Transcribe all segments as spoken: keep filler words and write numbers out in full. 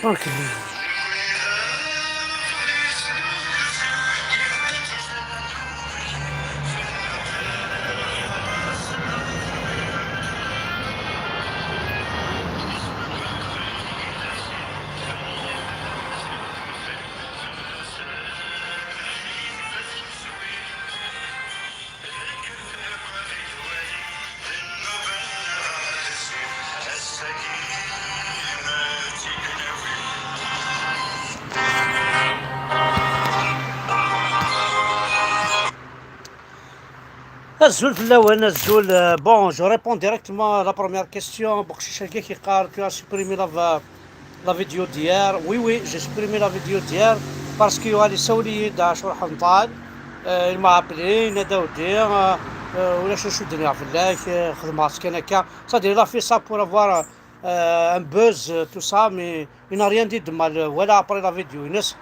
Ok. Azul fell-awen, azul. Euh, bon, je réponds directement à la première question. Beqcic-agi k-yeqqar, tu as supprimé la, la vidéo d'hier. Oui, oui, j'ai supprimé la vidéo d'hier parce que yuɣal yessawel-iyi-d Ɛacur Ḥemḍan. Euh, il m'a appelé, yenna-d a Dawed, euh, euh, ulac acu d-nniɣ fell-ak, euh, xedmeɣ-tt kan akka. C'est-à-dire, il a fait ça pour avoir, euh, un buzz, euh, tout ça, mais il n'a rien dit de mal. Euh, voilà, après la vidéo, Inès,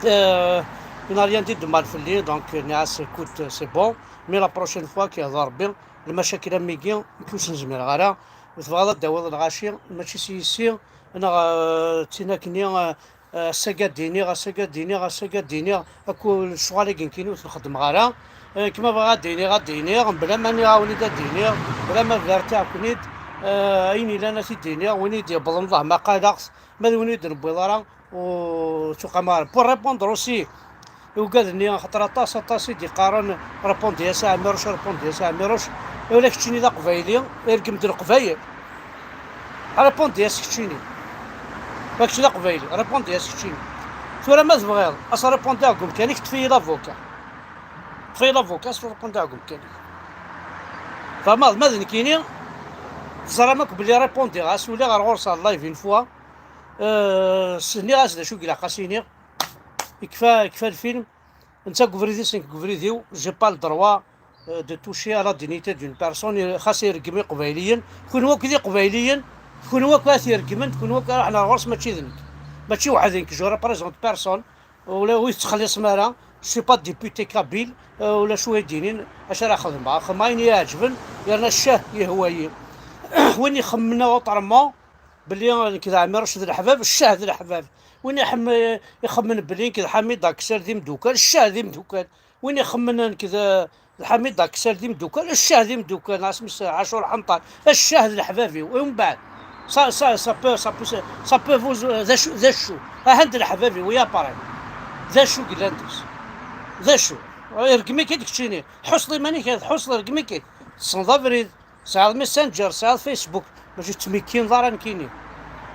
euh, il n'a rien dit de mal fell-i, donc, euh, nniɣ-as, écoute, euh, c'est bon, mais la prochaine fois, ad k-yehder Rebbi, lmacakil am wigi, nekk ur sen-zmireɣ ara, tebɣiḍ ad d-tawiḍ lɣaci, mačči s yessi, neɣ, euh, d tin akkenni, euh, euh, ass-agi ad d-iniɣ, ass-agi ad d-iniɣ, ass-agi ad d-iniɣ, akk lecɣal-agi nekkini ur ten-xeddmeɣ ara. Eh, kma bɣiɣ ad d-iniɣ, ad d-iniɣ, mebla ma nniɣ-awen-id ad d-iniɣ, mebla ma bertiɣ-ken-id, eh, ayen yellan ad t-id-iniɣ, win i d-yewwḍen Allah ma qalaɣ-t, ma d win ur d-newwiḍ ara, ur tuqam ara. Pour répondre aussi i ugad-nni, axaṭer aṭas, aṭas i d-iqqaren, répondez-as a Ɛmiruc, répondez-as a Ɛmiruc, ula keččini d aqbayli, irgem-d Leqbayel. Répondez-as keččini. Ma kečč d aqbayli, répondez-as keččini. Tura ma tebɣiḍ, as répondez deg umkan-ik, ṭṭef-iyi l'avocat. Ṭṭef-iyi l'avocat, as répondez deg umkan-ik. Tfehmeḍ? Ma d nekkini, teẓram akk belli répondez-as, ula ɣer ɣur-s ar live une fois. Euh, s-, nniɣ-as d acu i ilaq as-iniɣ. Ikfa, ikfa lfilm. Netta deg ubrid-is, nekk deg ubrid-iw, j'ai pas le droit, euh, de toucher à la dignité d'une personne, xas ireggem Iqbayliyen, kunwi akk d Iqbayliyen, kunwi akk ara t-ireggmen, kunwi akk ara ruḥen ar ɣur-s, mačči d nekk. Mačči weḥd-i nekk, je représente personne, ula ur yettxelliṣ mi ara, je suis pas député kabyle, euh, ulac wi d-yinin acu ara xedmeɣ, xedmeɣ ayen i yi-iɛeǧben, yerna ccah yehwa-yi. Win ixemmen autrement, belli nekk d Ɛmiruc d leḥbab, ccah d leḥbab. Win iḥem-, ixemmen belli nekk d Ḥamid Aksal d imdukal, ccah d imdukal. Win ixemmen nekk d, d Ḥamid Aksal d imdukal, ccah d imdukal, asmi s Ɛacur Ḥenṭal, ccah d leḥbab-iw. I umbeɛd, ça, ça, ça peut, ça peut, ça peut vous, d acu, d acu? Ahan d leḥbab-iw, ya pareil. D acu yellan deg-s? D acu? Irgem-ik-id keččini. Tḥusseḍ iman-ik, tḥusseḍ irgem-ik-id. Tessneḍ abrid. Tesɛiḍ Messenger, tesɛiḍ Facebook, mačči ttmikkineḍ ara nekkini.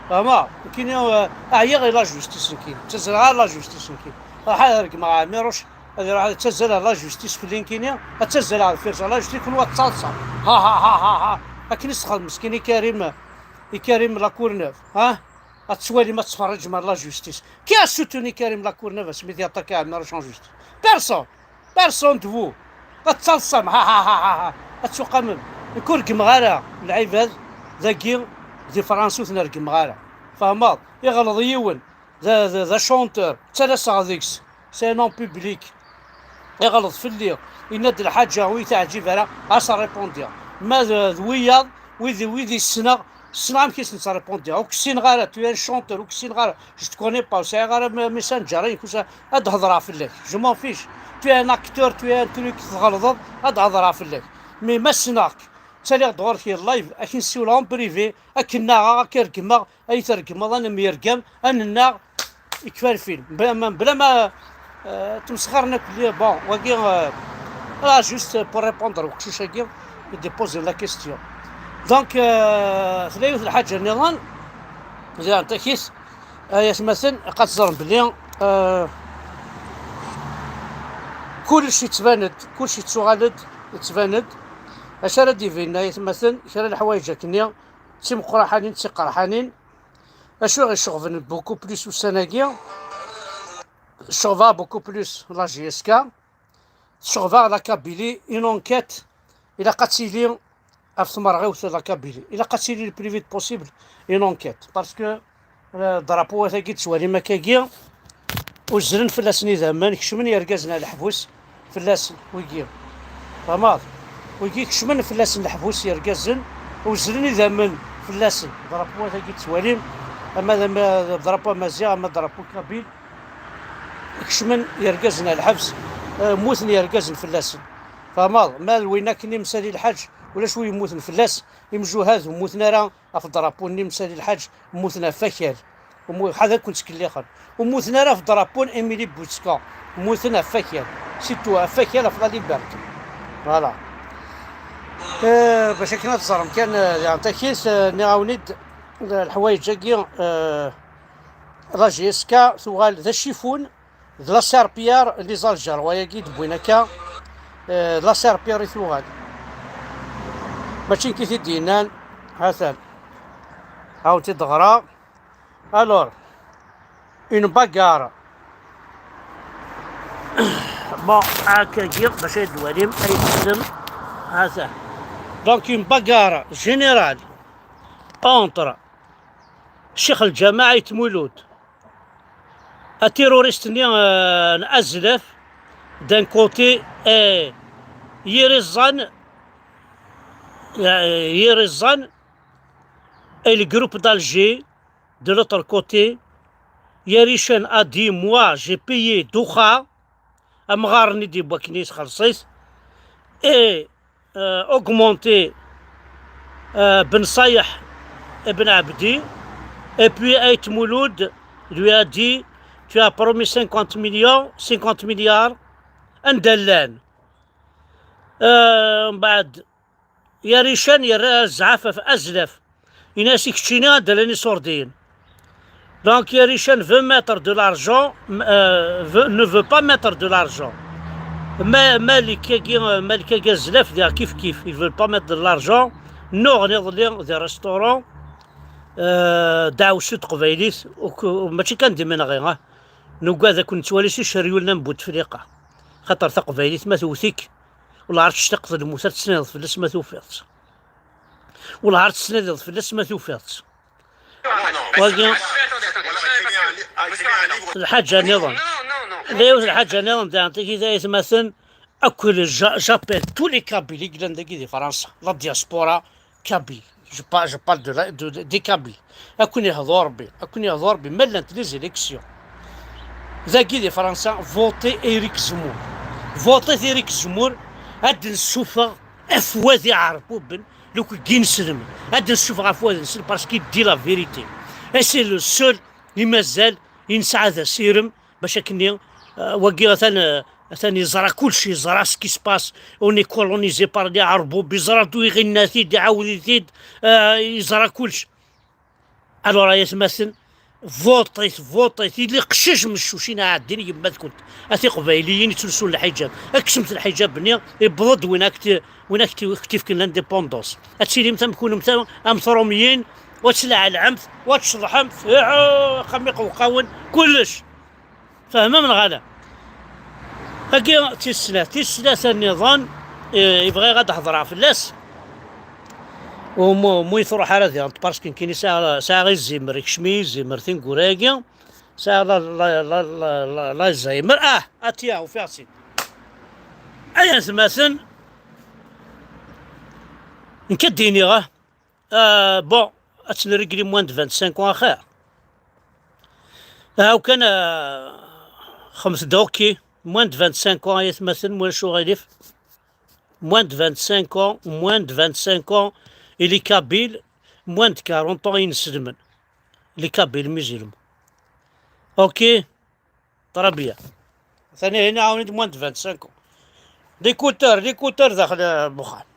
Fehmeḍ? Nekkini, eh, ɛyiɣ i la justice nekkini. Ttazzaleɣ ɣer la justice nekkini. Ruḥ ad regmeɣ Ɛmiruc, ad iruḥ ad ttazzal ɣer la justice fell-i nekkini, ad ttazzaleɣ deffir-s ɣer la justice, kunwi ad ttaḍsam. Ha, ha, ha, ha, ha. Akken i s-txedmem meskin i Karim, i Karim Lacourneuve, ha? Ad tettwalim, ad tettferriǧem ar la justice. Qui a soutenu Karim Lacourneuve asmi d-yaṭṭaka Ɛmiruc en justice? Personne. Personne de vous. Ad tettaḍsam, ha, ha, ha, ha, ha. Ad tuqamem. Nekk ur regmeɣ ara lɛibad dagi di Fransa, ur ten-regmeɣ ara. Fehmeḍ? Iɣelḍ yiwen. D, d, d achanteur. Ttalaseɣ deg-s. C'est un homme public. Iɣelḍ fell-i. Yenna-d lḥaǧa ur yi-teɛǧib ara, as-rripundiɣ. Ma d, d wiyaḍ, wid, wid i ssneɣ, ssneɣ amek i sen-ttrepundiɣ. Ur k-ssineɣ ara, tu es un chanteur, ur k-ssineɣ ara. Je te connais pas, ur sɛiɣ ara me-, messenger, ayen kusa, ad d-hedreɣ fell-ak. Je m'en fiche. Tu es un acteur, tu es un truc, tɣelḍeḍ, ad d-hedreɣ fell-ak. Mais ma ssneɣ-k, ttaliɣ-d ɣur-k i live, ad k-nsiwleɣ en privé, ad k-nnaɣeɣ, ad k-regmeɣ, ad yi-tregmeḍ, ad nemyergam, ad nennaɣ, ikfa lfilm. Bla ma, bla ma, euh, tmesxirem akk-, bon, wagi, euh, là, juste pour répondre au uqcic-agi, i d-iposer la question. Donc, euh, tella yiwet lḥaǧa nniḍen, diɣen takit, ay atmaten, ad teẓrem belli, euh, kullec yettban-d, kullec yettuɣal-d, yettban-d. Acu ara d-ibin, ay atmaten, kra n leḥwayeǧ akkenni, d timeqraḥanin, d tiqerḥanin. Acu i ɣ-iceɣben beaucoup plus ussan-agi? Ceɣbeɣ beaucoup plus la J S K, tceɣbeɣ la Kabylie, une enquête, ilaq ad tili ɣef tmerɣiwt la Kabylie. Ilaq ad tili le plus vite possible une enquête. Parce que, euh, drapeau-agi tettwalim akkagi, uzzlen fell-asen idammen, kecmen yergazen ar leḥbus fell-asen, wigi. Fehmeḍ? Wigi kecmen fell-asen leḥbus yergazen, uzzlen idammen fell-asen. Drapeau-agi tettwalim, ama d, ama d drapeau amaziɣ, ama d drapeau kabyle. Kecmen yergazen ar lḥebs, eh, mmuten yergazen fell-asen. Fehmeḍ? Ma d winna akken i Msali Lḥaǧ, ulac wi yemmuten fell-as, imjuhad ur mmuten ara ɣef drapeau-nni Msali Lḥaǧ, mmuten ɣef wakal. Ummu-, ḥad ad ken-ttkellixen. Ur mmuten ara ɣef drapeau n Émilie Bouzka, mmuten ɣef wakal. Surtout ɣef wakal, ɣef la liberté. Voilà. Eh, bac akken ad teẓrem kan, eh, diɣen takit, eh, nniɣ-awen-id, eh, leḥwayeǧ-agi, eh, la J S K tuɣal d acifun, d la serpillière n les Algérois-agi i d-wwin akka, eh, d la serpillière i tuɣal. Mačči nekk i t-id-yennan, ha-t-an. Ad awen-t-id-ɣreɣ. Alors, une bagarre. Bon, akkagi, bac ad twalim, ay tessnem. Ha-t-an. Donc, une bagarre générale entre Ccix Lǧamaɛ Ayt Mulud, terroriste-nni, euh, n Azlaf, d'un côté, et Yir Iẓẓan, euh, Yir Iẓẓan, et le groupe d'Alger, de l'autre côté. Yarican a dit, moi, j'ai payé Doukha, amɣar-nni d-yewwi akken i yesxelṣ-it, et, euh, augmenté, euh, Ben Sayeh et Ben Abdi, et puis Ayt Mulud lui a dit, tu as promis cinquante millions, cinquante milliards, anda llan? Euh, mbaɛd, Yarican yerra zzɛaf ɣef Azlaf. Yenna-as i keččini ad d-alin iṣurdiyen. Donc, Yarican veut mettre de l'argent, euh, veut, ne veut pas mettre de l'argent. Ma, Malik-agi, Malik-agi Azlaf, diɣ kif kif, ils veulent pas mettre de l'argent. Nnuɣen iḍelli di restaurant, euh, dɛewsu n teqbaylit, uk-, mačči kan d imenɣi, ah. Nugad ad ken-nettwali si Ceryul n Butefliqa. Xaṭer taqbaylit ma tewwet-ik, wellah ar tectaqeḍ lmut, ar tettnadiḍ fell-as ma tufiḍ-tt. Wellah ar tettnadiḍ fell-as ma tufiḍ-tt. Wagi, d lḥaǧa nniḍen. D yiwet lḥaǧa nniḍen, diɣen tagi d aytmaten, akk le ja-, j'appelle tous les Kabyles i yellan dagi di Fransa, la diaspora kabyle. Je parle, je parle de la, de, de, des Kabyles. Ad ken-ihḍu Rebbi, ad ken-ihḍu Rebbi, ma llant les élections. Dagi di Fransa, voté Éric Zemmour. Voté Éric Zemmour, ad d-nessufeɣ afwad iɛerbuben, lukk n yinselmen. Ad d-nessufeɣ afwad-nsen, parce qu'il dit la vérité. Et c'est le seul i mazal i nesɛa d asirem, bac akken, eh, wagi atan, eh, atan yeẓra kullec, yeẓra ce qui se passe, on est colonisé par les Arabes, yeẓra-d, iɣinna-t-id, iɛawed-it-id, eh, yeẓra kullec. Alors, ay atmaten, voṭit, voṭit, yella qcic meccuc, i nɛeddin yemma-tkent. A tiqbayliyin yettlusun lḥiǧab, ad kksemt lḥiǧab-nni, iwweḍ-d win ak-t-, win ak-t-, ak-t-ifken l'indépendance. Ad tilimt am kunemta, am tṛumyin, wa tleɛlɛemt, wa tceḍḥemt, iɛu, axxam iqewqawen, kullec. Fehmem neɣ ala? Agi tis snat, tis snat nniḍen, eh, i bɣiɣ ad d-hedṛeɣ fell-as. U mu, mu i truḥ ara diɣen, parce que nekkini sɛiɣ, sɛiɣ izimer, ikcem-iyi izimer tineggura-agi. Sɛiɣ la, la, la, la, la, l'Alzheimer. Ah, atiya, ufiɣ-tt-id. Ay atmaten, nekk ad d-iniɣ, ah, ah, bon, ad tt-nrégli moins de vingt-cinq ans axir. Ah, u kan, ah, xemt-d, ok, moins de vingt-cinq ans, ay atmaten, ma ulac uɣilif. Moins de vingt-cinq ans, moins de vingt-cinq ans, et les Kabyles, moins de quarante ans, inselmen. Les Kabyles musulmans. Ok. Très bien. Atan ihi nɛawen-d moins de vingt-cinq ans. L'écouteur, l'écouteur daxel, euh, n uxxam.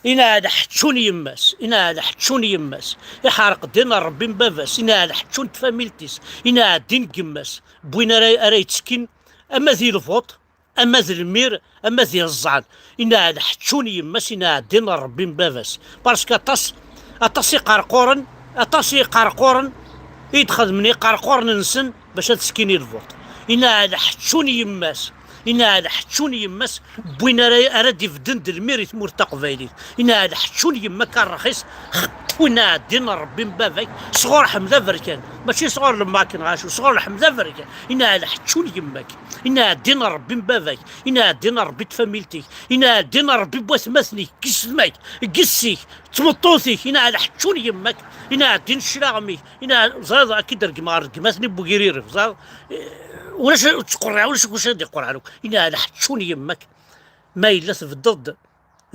Inɛel ḥeččun yemma-s, inɛel ḥeččun yemma-s. Iḥreq ddin n Ṛebbi n baba-s, inɛel ḥeččun tfamilt-is, inɛel ddin n yemma-s. Wwin ara, ara yettekkin, ama di lvuṭ, ama d lmir, ama d iẓẓan. Inɛel ḥeččun yemma-s, inɛel ddin n Ṛebbi n baba-s. Parce que aṭas, aṭas iqerquren, aṭas iqerquren i d-xedmen iqerquren-nsen bac ad ttekkin i lvuṭ. Inɛel ḥeččun yemma-s, inɛel ḥeččun yemma-s, wwin ara, ara d-ibedden d lmir i tmurt taqbaylit. Inɛel ḥeččun yemma-k a ṛṛxis, xeṭṭu inɛel ddin n Ṛebbi n baba-k, sɣur Ḥmed Aberkan, mačči sɣur Lemakin ɣacu, sɣur Ḥmed Aberkan. Inɛel ḥeččun yemma-k, inɛel ddin n Ṛebbi n baba-k, inɛel ddin n Ṛebbi n tfamilt-ik, inɛel ddin n Ṛebbi n watmaten-ik, n yessetma-k, n yessi-k, d tmeṭṭut-ik, inɛel ḥeččun yemma-k, inɛel ddin n cclaɣem-ik, inɛel, ẓriḍ, ad k-id-regmeɣ ɣer rregmat-nni n Wegrireb, ẓriḍ, eh, ulac ur ttqerriɛ, ulac, ulac ad iqerreɛ akk, inɛel ḥeččun yemma-k, ma yella tbeddeḍ-d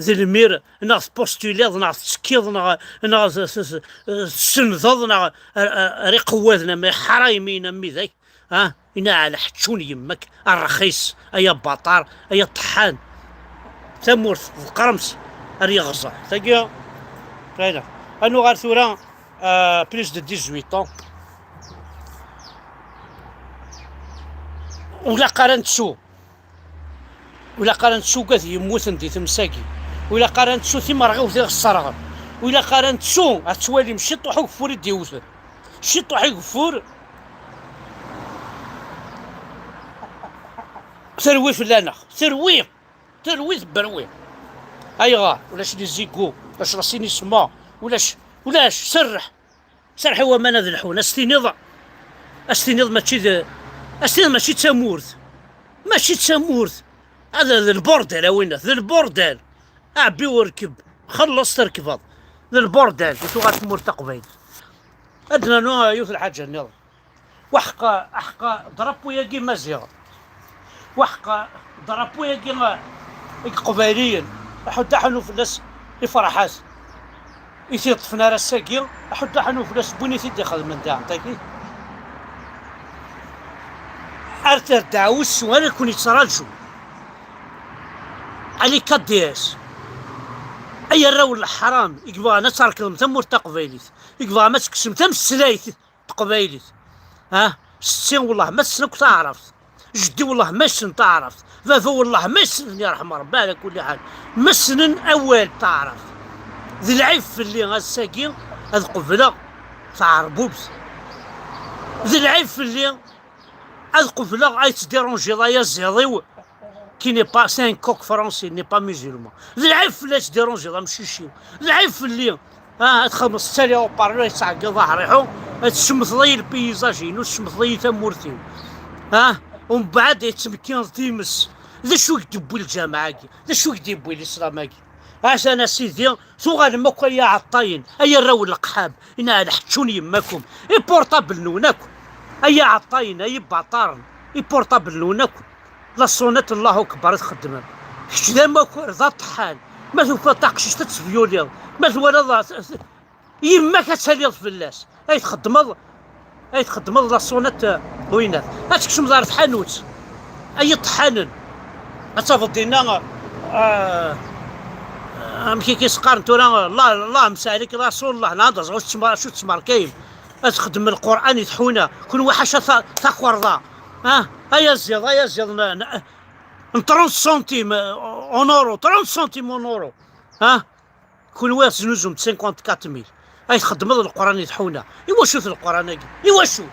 d lmir, neɣ tpustuliḍ, neɣ tettekkiḍ, neɣ, neɣ t-, t-, t-, tessended, neɣ ar, ar, ar iqewwaden am iḥraymiyen am widak, ah, inɛel ḥeččun yemma-k, a ṛṛxis, ay abaṭar, ay aṭeḥḥan. Tamurt tḍeqqremt ar yiɣẓer. Tagi, kayna. Ad nuɣal tura, euh, plus de dix-huit ans. Ur ilaq ara nettu. Ur ilaq ara nettu ugad yemmuten di tmes-agi. Ur ilaq ara nettu timerɣiwt i ɣ-sserɣen. Ur ilaq ara nettu, ad twalim ciṭuḥ ugeffur i d-iwten. Ciṭuḥ ugeffur. Terwi fell-aneɣ. Terwi. Terwi tebberwi. Ayɣer? Ulac les égouts, ulac l'assainissement, ulac, ulac, serreḥ. Serreḥ i waman ad lḥun. As tiniḍ, as tiniḍ mačči d, as tiniḍ mačči d tamurt. Mačči d tamurt. Hada d lbordel a winna, d lbordel. Ɛebbi u rkeb, xelleṣ terkbeḍ. D lbordel i tuɣal tmurt taqbaylit. Ad d-nernu, ah, yiwet lḥaǧa nniḍen. Waḥeq, aḥeq drapu-yagi Maziɣ. Waḥeq drapu-yagi, ah, i Iqbayliyen. Aḥuddu aḥunnu fell-as i Ferḥat. I t-iṭṭfen ar ass-agi, aḥuddu aḥunnu fell-as n win i t-id-ixedmen daɣen tagi. Ar terdeɛ wusu, ara ken-yettraǧu. Ali K D S. Ay arraw n leḥram, i yebɣan ad trekḍem tamurt taqbaylit, i yebɣam ad tekksem tameslayt taqbaylit. Ha? Setti, wellah ma tessen akk taɛrabt. Jeddi, wellah ma yessen taɛrabt. Baba, wellah ma yessen, yerḥem Rebbi, ɛla kulli ḥal. Ma ssnen awal taɛrabt. D lɛib fell-i ass-agi ad qebleɣ taɛerbubt. D lɛib fell-i ad qebleɣ ay tettdiranjiḍ ay aziḍ-iw. Qui n'est pas, c'est un coq français, il n'est pas musulman. D lɛib fell-i ad tettdiranjiḍ amcic-iw. D lɛib fell-i. Ah, ad txedmeḍ ttali uparlu, ad tettɛeggiḍ aḥriḥu, ad tcemmteḍ-iyi lpiyizaj-inu, tcemmteḍ-iyi tamurt-iw. Ah, umbeɛd ad tettmekkineḍ times. D acu i k-d-yewwi lǧameɛ-agi? D acu i k-d-yewwi lislam-agi? Ɛacan a sidi, tuɣalem akk ay iɛeṭṭayen, ay arraw n leqḥab, inɛel ḥeččun yemmakum, iportablen-nwen akk, ay iɛeṭṭayen, ay ibaṭaren, iportablen-nwen akk, la sonnet Allahu Akbar i txeddmem. Kečč d amakar, d aṭeḥḥan, ma tufiḍ taqcict ad tefyuliḍ, ma twalaḍ yemma-k ad taliḍ fell-as, ay txeddmeḍ, ay txeddmeḍ la sonnet, winat, ad tkecmeḍ ɣer tḥanut, ay iṭeḥḥanen, ad tafeḍ dinna, ah, amek i k-isqaren tura, Allah, Allah msalik Rasul Allah, nɛad aẓ-, acu tettmer-, acu tettmerkayem, ad txeddem Lqur'an i tḥuna, kunwi ḥaca ta-, takerḍa, ah, ay aziḍ, ay aziḍ n, n, n trente centimes, euh, en euro, trente centimes en euro, ah. Kunwi ad tznuzum cinquante-quatre mille, ay txeddmeḍ Leqran i tḥuna. Iwacu-t Leqran-agi? Iwacu?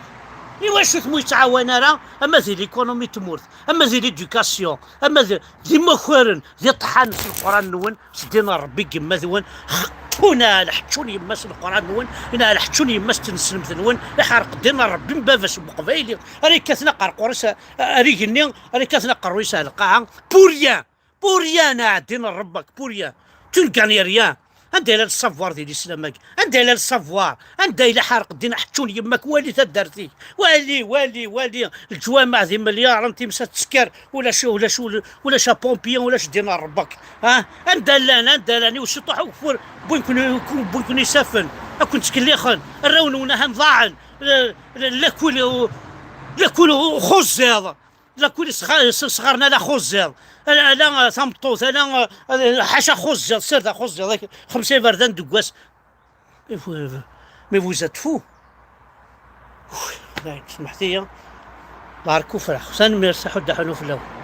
Iwacu-t mu yettɛawan ara, ama di l'économie n tmurt, ama di l'éducation, ama di, d imakaren, d iṭḥan s Leqran-nwen, s ddin n Rebbi n yemma-twen, ḥettun, ala ḥettun yemma-s Leqran-nwen, ala ḥettun yemma-s tneslemt-nwen, iḥerq ddin n Rebbi n baba-s n Uqbayli, ara yekkaten aqerqur-is ar igenni, ara yekkaten aqerruy-is ar lqaɛa, pour rien. Pour rien, a ddin n Ṛebba-k, pour rien. Tu ne gagnes rien. Anda yella le savoir di l'islam-agi? Anda yella le savoir? Anda yella ḥerq ddin, ḥeččun yemma-k, wali taddart-ik. Wali, wali, wali. Leǧwameɛ d imelyaṛen, times ad tesker, ulac, ulac, ulac apompier, ulac ddin n Ṛebba-k. Ha? Anda llan, anda llan? I uciṭuḥ ugeffur, wwin-ken, wwin-ken isaffen, ad ken-ttkellixen. Arraw-nwen ahan ḍaɛen. La, la, la kul, la kul xuẓẓiḍ. La kul isɣa-, s-, sɣaren ala xuẓẓiḍ, ala, ala, uh, tameṭṭut, ala, uh, ḥaca xuẓẓiḍ, sirda xuẓẓiḍ, ak-, xemsa iberdan deg wass. Mais vous, mais vous êtes fous. Uf, la, smeḥt-iyi. Ḍeɛr kufreɣ. Tanemmirt, aḥuddu aḥunu fell-awen.